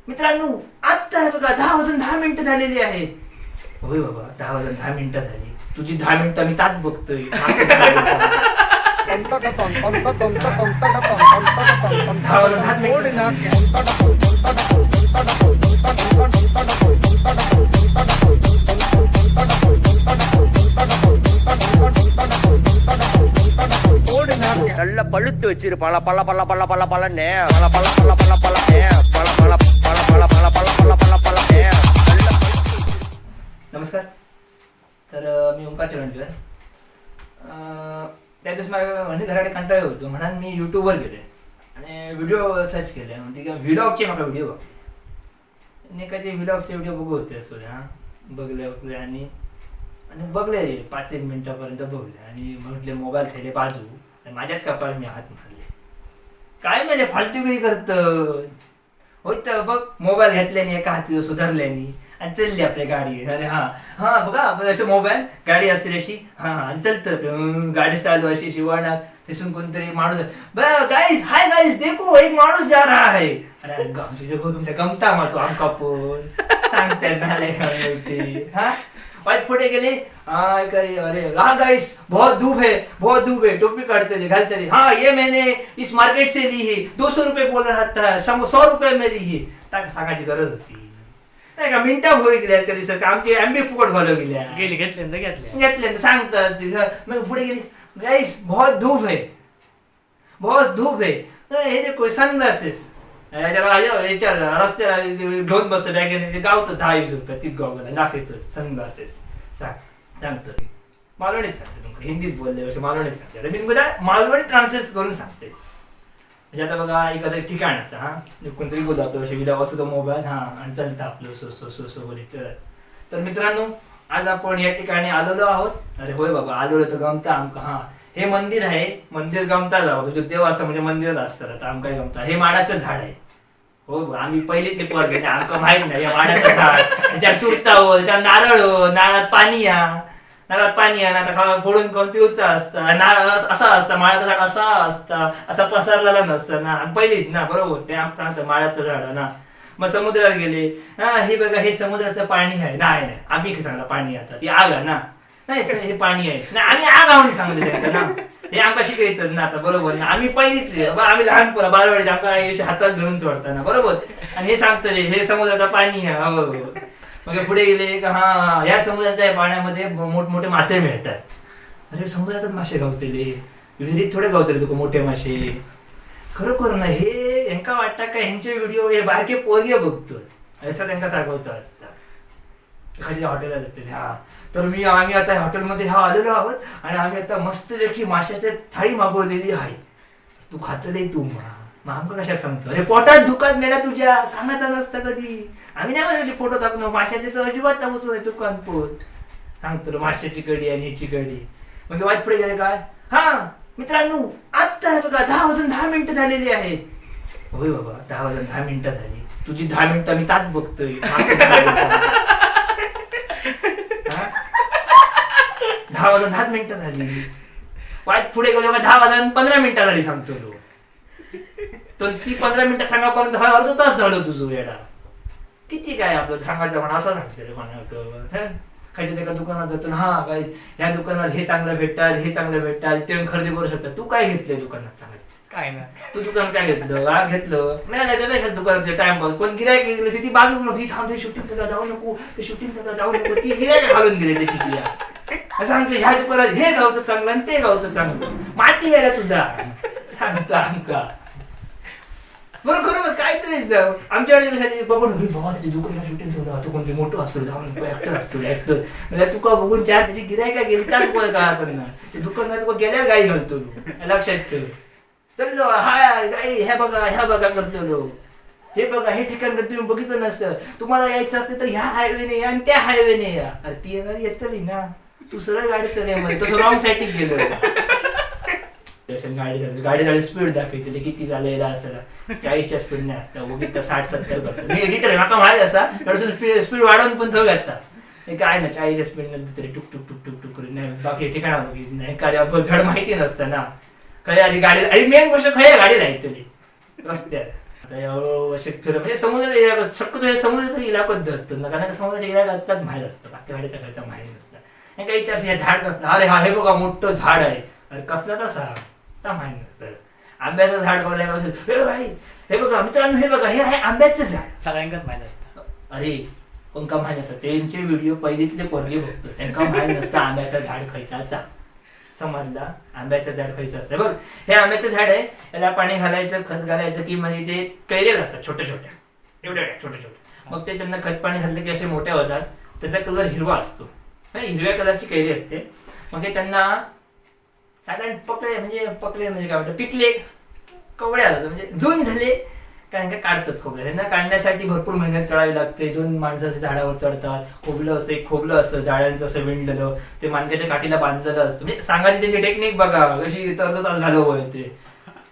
मित्रांनो आत्ता हे बघा 10 वाजून 10 मिनिटं झालेली आहेत. होय बाबा, 10 वाजून 10 मिनिटं झाली. तुझी 10 मिनिटं मी ताच बघतोय. 10 वाजून 10 मिनिटं. நல்லா பழுத்து வச்சிரு பல பல பல பல பல பலன்னு பல பல பல பல பல பல பல பல பல பல பல பல பல பல நல்ல नमस्कार. तर मी ओंकार चिरंजीवर. त्या दिवशी माझ्या म्हणजे घराकडे कंटाळलो होतो म्हणून मी यूट्यूबवर गेले आणि व्हिडिओ सर्च केले. म्हणजे व्हिलॉगचे म्हाका व्हिडिओ बघले, एकाचे व्हिलॉगचे व्हिडिओ बघू होते असो. हां, बघले बघले आणि आणि बघले 5-1 मिनटापर्यंत बघले आणि म्हटले मोबाईल थेले बाजू आणि माझ्याच कपाळ मी हात मारले. काय म्हणजे फालतूगिरी करत होय तर बघ, मोबाईल घेतल्याने एका हाती सुधारल्यानी आणि चालली आपल्या गाडी. अरे हा हा बघा आपण असं मोबाईल गाडी असते अशी, हा आणि चलतं गाडी चालू अशी अशी वळणार, तिथून कोणतरी माणूस, गाईस हाय गाईस देखो एक माणूस जा रहा है. अरे तुमच्या गमता मा तो आमका पण सांगते नाले. हा वाईट पुढे गेले. हा अरे हा गाइस बहुत धूप है, बहुत धूप है. टोपी काढतले घालतले. हा ये मैंने इस मार्केट से ली है, 200 रुपये बोल रहा था, 100 रुपये में ली है. ताका सांगायची गरज होती नाही का? मिनटा भोई गेल्या तरी सर आमचे एमबी फुकट घालव गेल्या. गेली घेतले तर घेतले. घेतले सांगतात. मग पुढे गेली, गाइस बहुत धूप है, बहुत धूप है, हे देखो सनग्लासेस. रस्त्याला घेऊन बसतो बॅगेने, गावतं 10-20 रुपये तीच गाव दाखवतो सनग्लासेस सांगतो. मालवणीत सांगते तुमका, हिंदीत बोलल्यापेक्षा मालवणीत सांगते. मी तुमका मालवणी ट्रान्सलेट करून सांगते. म्हणजे आता बघा एखादं ठिकाण असं, हा कोणतरी बोलतो आपलं असे विला असतो मोबाईल, हा आणि चालतं आपलं सो सो सो सो बोले. तर मित्रांनो आज आपण या ठिकाणी आलेलो आहोत. अरे होय बाबा, आलेलो तर गमता आमका. हा हे मंदिर आहे, मंदिर गमता जावं म्हणजे देव असं म्हणजे मंदिरात असतात. आता आमका गमता. हे माडाचं झाड आहे. हो आम्ही पहिले ते पोर घेतले, आमका माहित नाही हे माडाचं झाड, त्याच्यात तुरता हो, त्याच्यात नारळ हो, नारळात पाणी या, नारळात पाणी या ना, आता फोडून खाऊन पिऊचा असता. नारळ असा असता, माळाचं झाड असा असता, असा पसरलेला नसतं ना. आम्ही पहिलीच ना बरोबर ते आमचं सांगतं माळाचं झाड ना. मग समुद्रात गेले, हा हे बघा हे समुद्राचं पाणी आहे. नाही नाही आम्ही सांगला पाणी, आता ती आग आहे ना. नाही सर हे पाणी आहे ना, आम्ही आग आहोत सांगले त्यांना ना. हे आमका शिकयतात ना आता बरोबर ना. आम्ही पहिलीतले, आम्ही लहान पोरं बालवाडीत आमका हातात धरून सोडताना बरोबर. आणि हे सांगतले हे समुद्राचं पाणी आहे. हो मग पुढे गेले का, हा या समुद्राच्या पाण्यामध्ये मोठमोठे मासे मिळतात. अरे समुद्रातच मासे गावतले, विहिरीत थोडे गावतले तुका मोठे मासे. खरोखर ना हे यांका वाटतं का ह्यांचे व्हिडिओ हे बारके पोरगे बघतो असं त्यांना सांगायचं असतं. एखाद्या हॉटेलला जाते, हा तर मी आम्ही आता हॉटेलमध्ये हा आलेलो आहोत आणि आम्ही आता मस्तपैकी माशाची थाळी मागवलेली आहे. तू खातले तू मग आमका कशाक सांगतो? अरे पोटात दुखात मेला तुझ्या, सांगता नसतं कधी. आम्ही नाही म्हणले फोटो टाकणं माशाचे तर अजिबात टाकूच नाही चुकान पोत सांगतो माशाची कढी आणि ह्याची कढी. मग वाईट पुढे गेले काय, हा मित्रांनो आत्ता हे बघा 10 वाजून 10 मिनिटं झालेली आहेत. होय बाबा, 10 वाजून 10 मिनिटं झाली. तुझी 10 मिनिटं मी ताच बघतोय. 10 वाजून 10 मिनिटं झाली. वाईट पुढे गेलो का 10 वाजून 15 मिनिटं झाली सांगतो तो. तर ती 15 मिनिटं सांगापर्यंत हा अर्धा तास झालं तुझं येडा. किती काय आपलं सांगायचं म्हणा असं सांगते रे कोणाक. खायच्या एका दुकानात जातो, हा काय ह्या दुकानात हे चांगलं भेटतात, हे चांगलं भेटतात, ते खरेदी करू शकतात. तू काय घेतलंय दुकानात सांगायचं? काय ना तू दुकान काय घेतलं? हा घेतलं नाही दुकानात टाइम कोण गिरायक गेले ती बाजू करून ही थांब, शूटिंग सगळं जाऊ नको, ते शूटिंग सगळं जाऊ नको, ती गिरायक घालून गेले त्याची तिला. सांगते ह्या दुकानात हे गावचं चांगलं आणि ते गावचं चांगलं, माती वेळा तुझा सांगता आमका. बरोबर खरोखर काहीतरी आमच्याकडे बघून बाबा त्याची दुकानात शूटिंग सगळं तो कोणते मोठं असतो जाऊ नको, ऍक्टर असतो ऍक्टर म्हणजे तुका बघून चार त्याची गिरायका गेली त्या तुका काय करणार? ते दुकानात तुका गेल्यावर गाडी घालतो तू, लक्षात ठेव. चल हा गाई ह्या बघा ह्या बघा करतो लोक. हे बघा हे ठिकाण जर तुम्ही बघितलं नसतं, तुम्हाला यायचं असतं तर ह्या हायवेने या आणि त्या हायवेने या. अरे ती येणार येतली ना, तू सरळ गाडी चालव, तसं रॉंग साईड गेलं. गाडी चालली, गाडी झाली स्पीड दाखवते किती झालेला असेल, 40च्या स्पीड नाही असतं, उगीच तर 60-70 करतं. मी एडिटर आहे माका माहिती असा, थोडंसं स्पीड वाढवून पण थंय घातता. हे काय ना 40च्या स्पीड नंतर तरी टुक टुक टुक टुक टुक करून नाही बाकी ठिकाणा बघित नाही कार्य धड माहिती नसतं ना. खंय आधी गाडी, आणि मेन गोष्ट खंय गाडी लायतली रस्त्यार. आता हळूहळू असे फिर म्हणजे समुद्र इलाका शक्यतो हे समुद्राचा इलाकाच धरतो ना, कारण का समुद्राच्या इलाका माहीत असतं, बाकी वाडीचा खायचा माहीत नसतं. आणि काही विचारशी हे झाड कसलं, अरे हा हे बघा मोठं झाड आहे, अरे कसलं तसा ता माहीत नसतं. आंब्याचं झाड बघायला हे भाई हे बघा मित्रांनो, हे बघा हे आहे आंब्याचं झाड, सगळ्यांकाच माहीत असतं. अरे कोणका माहीत नसतं, त्यांचे व्हिडिओ पहिले तिथे पोरगे बघतो, त्यांना माहीत नसतं आंब्याचं झाड खायचा. समजला, आंब्याचं झाड खायचं असतं. बघ हे आंब्याचं झाड आहे, याला पाणी घालायचं, खत घालायचं की म्हणजे ते कैरे लागतात छोट्या छोट्या, एवढ्या एवढ्या छोट्या छोट्या. मग ते त्यांना खत पाणी घातलं की असे मोठे होतात, त्याचा कलर हिरवा असतो, हिरव्या कलरची कैरी असते. मग हे त्यांना साधारण पकले म्हणजे पकले म्हणजे काय म्हणतात, पिकले कवळे असतात म्हणजे जून झाले कारण का काढतात खोबलं. त्यांना काढण्यासाठी भरपूर मेहनत करावी लागते. दोन माणसं असे झाडावर चढतात, खोबलं असं एक खोबलं असतं झाडांचं असं विणलेलं, ते मानक्याच्या काठीला बांधलेलं असतं. म्हणजे सांगायची त्यांची टेक्निक बघा कशी, अर्धा तास घालव ते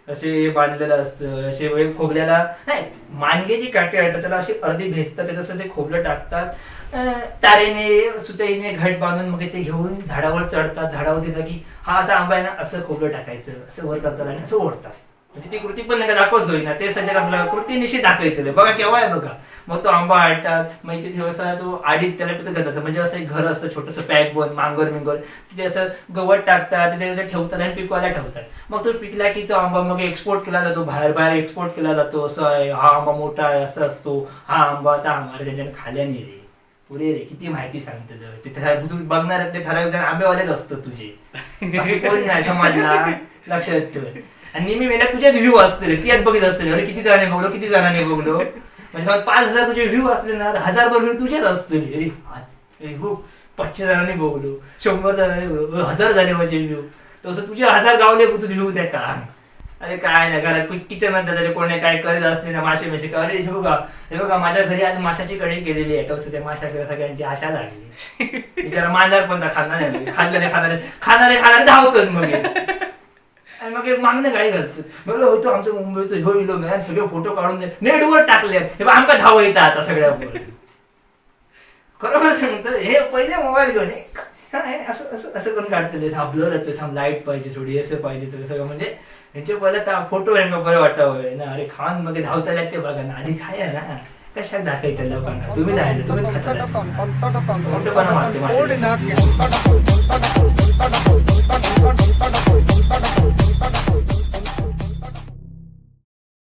असे बांधलेलं असतं. असे म्हणजे खोबल्याला नाही, मानगेची काठी आणतात त्याला अशी अर्धी भेजतात, त्याचं असं ते खोबलं टाकतात, तारेने सुतईने घट बांधून मग ते घेऊन झाडावर चढतात. झाडावर दिलं की हा असा आंबा आहे ना, असं खोबलं टाकायचं, असं वर करतात आणि असं ओढतात. म्हणजे ती कृती पण नाही दाखवच होईना, ते सध्या कसं कृतीनिशी दाखवतले बघा केव्हा आहे बघा. मग तो आंबा आणतात, मग इथे थोडासा तो आडीत त्याला पिकत घालतात. म्हणजे असं एक घर असतं छोटंसं पॅक बन मांगर मिंगर, तिथे असं गवत टाकतात, तिथे ठेवतात आणि पिकवायला ठेवतात. मग तो पिकला की तो आंबा मग एक्सपोर्ट केला जातो, बाहेर बाहेर एक्सपोर्ट केला जातो. असं आहे हा आंबा मोठा आहे, असं असतो हा आंबा, त्या आंबा त्यांच्याने खाल्या नाही रे पुरे रे, किती माहिती सांगते ते तू बघणार ते ठराविक आंबेवालेच असतं तुझे, कोण नाही समाजला लक्षात ठेव. आणि नेहमी मेला तुझ्याच व्ह्यू असते रे, ती बघित असते अरे किती जणांनी बघलो, किती जणांनी बघलो. म्हणजे समज 5,000 तुझे व्ह्यू असले ना, 1,000 व्ह्यू तुझ्याच असतील. अरे हो 500 जणांनी बघलो, 100 जणांनी बघलो, 1,000 झाले माझे व्ह्यू, तसं तुझे 1,000 गावले तुझे व्ह्यू त्याचा. अरे काय नाही घरात किचन मध्ये कोणी काय करत असले ना, मासे मासे का, अरे हे बघा हे बघा माझ्या घरी आज माशाची कढी केलेली आहे. तसं त्या माशाच्या सगळ्यांची आशा लागली. बिचारा मांजर पण खाणार नाही, खाल्लं खाणारे खाणारे खाणारे धावतात मग, आणि मग एक मागणं गाडी घालतात. बघ होतो आमच्या मुंबईचं ह्यो इलो मॅन, सगळे फोटो काढून नेटवर टाकले, हे बघ आमका धाव येतात आता सगळ्या. खरोखर सांगतो हे पहिले मोबाईल घेऊन असं असं असं करून काढतले, थांब ब्लर येतोय, थांब लाईट पाहिजे थोडी, असं पाहिजे सगळं सगळं. म्हणजे यांचे पहिले फोटो यांना बरं वाटावं ना. अरे खान मग धावताले ते बघा ना, आधी खाया ना, कशात दाखवायचं लोकांना, तुम्ही धावले तुम्हीच खाता मोठेपणा मारते मासे.